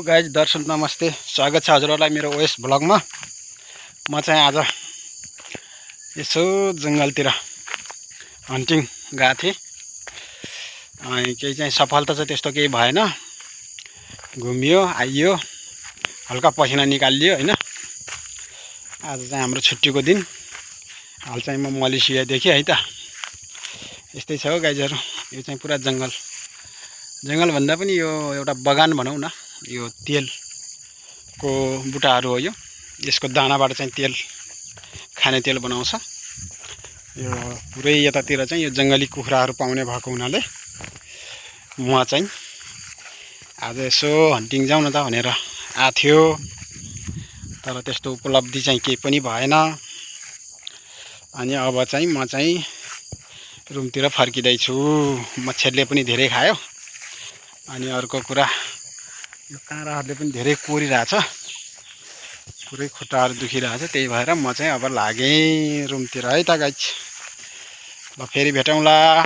Guys दर्शक नमस्ते, स्वागत छ हजुरहरूलाई मेरो ओएस भ्लगमा। म चाहिँ आज यसो जङ्गलतिर हन्टिङ गएको थिएँ। अनि केही चाहिँ सफलता चाहिँ त्यस्तो केही भएन, घुमियो आइयो, हल्का पसिना निकालियो हैन। आज चाहिँ हाम्रो छुट्टीको दिन। हाल चाहिँ म मलेसियादेखि है त। यस्तै छ हो गाइजहरू, यो चाहिँ पुरा जङ्गल भन्दा पनि यो एउटा बगान भनौँ न। यो तेलको बुटाहरू हो। यसको दानाबाट चाहिँ तेल, खाने तेल बनाउँछ। यो पुरै यतातिर चाहिँ यो जङ्गली कुखुराहरू पाउने भएको हुनाले म चाहिँ आज यसो हन्टिङ जाउँ न त भनेर आएको थियो। तर त्यस्तो उपलब्धि चाहिँ केही पनि भएन। अनि अब चाहिँ म चाहिँ रुमतिर फर्किँदैछु। मच्छरले पनि धेरै खायो। अनि अर्को कुरा, यो काँराहरूले पनि धेरै कोरिरहेछ, पुरै खुट्टाहरू दुखिरहेछ। त्यही भएर म चाहिँ अब लागेँ रुमतिर है त गाइज। ल फेरि भेटौँला।